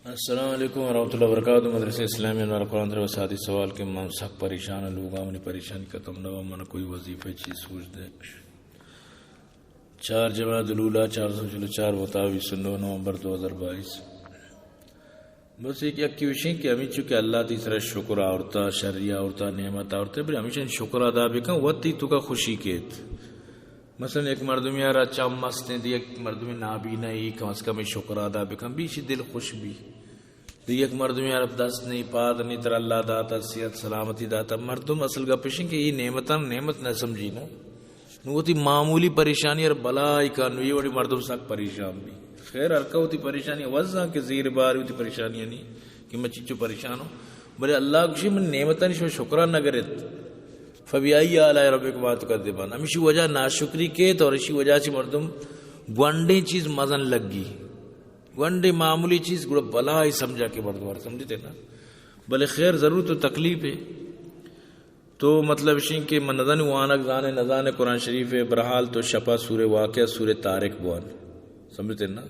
السلام علیکم ورحمۃ اللہ وبرکاتہ۔ مدرسہ اسلامی انوار قرآن در وسادی سوال کہ من سک پریشان، لوگا منی پریشانی ختم نہ ہوا، من کوئی وظیفہ چیز سوچ دے۔ چار جمادی الاولی، چار سو چلو چار، مطابق بیست و نو نومبر دو ہزار بائیس۔ بس ایک یکی وشیں کہ ہمیں چونکہ اللہ تی سر شکر آورتا، شری آورتا، نعمت آورتا، بلے ہمیشہ شکر ادا بکن، وتی تو کا خوشی کیت۔ مثلاً یک مردمی را چم مستیں، دی یک مردمی نابینا ای، کم از کم شکر ادا بکن، بیشی دل خوش بی۔ دی یک مردمی را دست نہیں، پاد نہیں، تر اللہ داتا، صحت سلامتی داتا۔ مردم اصل گپشیں کہ یہ نعمتان نعمت نہ سمجھی نا۔ نو وتی معمولی پریشانی ہر بلائی کا، نو یہ وڑی مردم سک پریشان بی۔ خیر، ہر کا وتی پریشانی وزاں کہ زیر بار وتی پریشانی نہیں کہ میں چچو پریشان ہوں۔ بلے اللہ گوشی من نعمتانی شما شکران نہ گرت۔ فبأي آلاء ربكما تكذبان۔ ہمیشی وجہ ناشکری کیت اور اسی وجہ سے مردم گونڈیں چیز مزن لگی۔ گونڈیں معمولی چیز گڑا بلائی سمجھا کہ مردم، سمجھتے نا۔ بلے خیر، ضرور تو تکلیف ہے۔ تو مطلب شین کہ من نزانی وانگ زانے، نزانے قرآن شریف ہے، برحال تو شپا سورہ واقعہ، سورہ طارق بوان۔ سمجھتے نا؟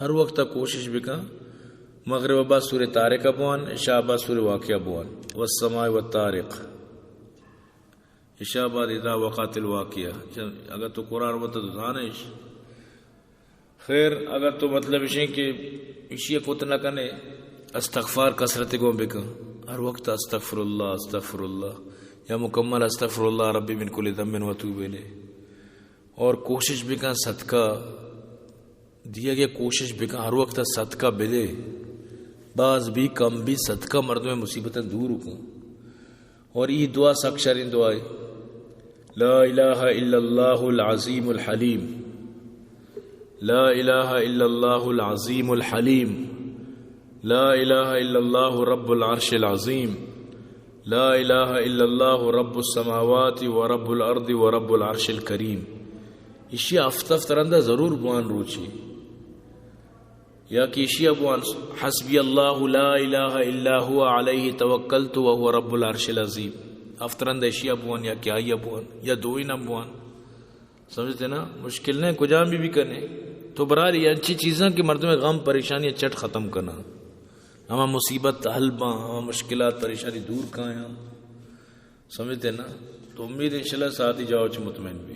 ہر وقت کوشش بکن، مغرب با سورہ طارق بوان، عشاء با سورہ واقعہ بوان۔ والسماء والطارق۔ عشاء بعد اذا وقعت الواقعہ۔ اگر تو قرآن وت تو زانش۔ خیر، اگر تو مطلب اشیں کہ اشی کت نہ کنے، استغفار کثرت گوں بکن۔ ہر وقت استغفر اللہ، استغفر اللہ، یا مکمل استغفر اللہ ربی من کل ذنب واتوب الیہ۔ اور کوشش بکن صدقہ دیگ ء کوشش بکن، ہر وقت صدقہ بدے، باز بی کم بی، صدقہ مردم مصیبتاں دور کن۔ اور ای دعا سک شرین دعائے، لا الہ الا اللہ العظیم الحلیم، لا الہ الا اللہ العظیم الحلیم، لا الہ الا اللہ رب العرش العظیم، لا الہ الا اللہ رب السماوات و رب الارض و رب العرش الکریم۔ اشی ہفت ہفت رندا ضرور بوان روچی۔ یا کہ اشی بوان، حسبی اللہ لا الہ الا هو علیہ توکلت وهو رب العرش العظیم۔ ہفت رندا اشی بوان یا کہ آئی بوان یا دوئیناں بوان۔ سمجھتے نا؟ مشکل نہیں، کجام بھی، بھی کنے۔ تو برحال یہ انچی چیزاں کہ مردم غم پریشانی چٹ ختم کنا۔ ہما مصیبت حل باں، ہما مشکلات پریشانی دور کایاں۔ سمجھتے نا؟ تو امید انشاءاللہ ساتھی جاؤ چ مطمئن بھی۔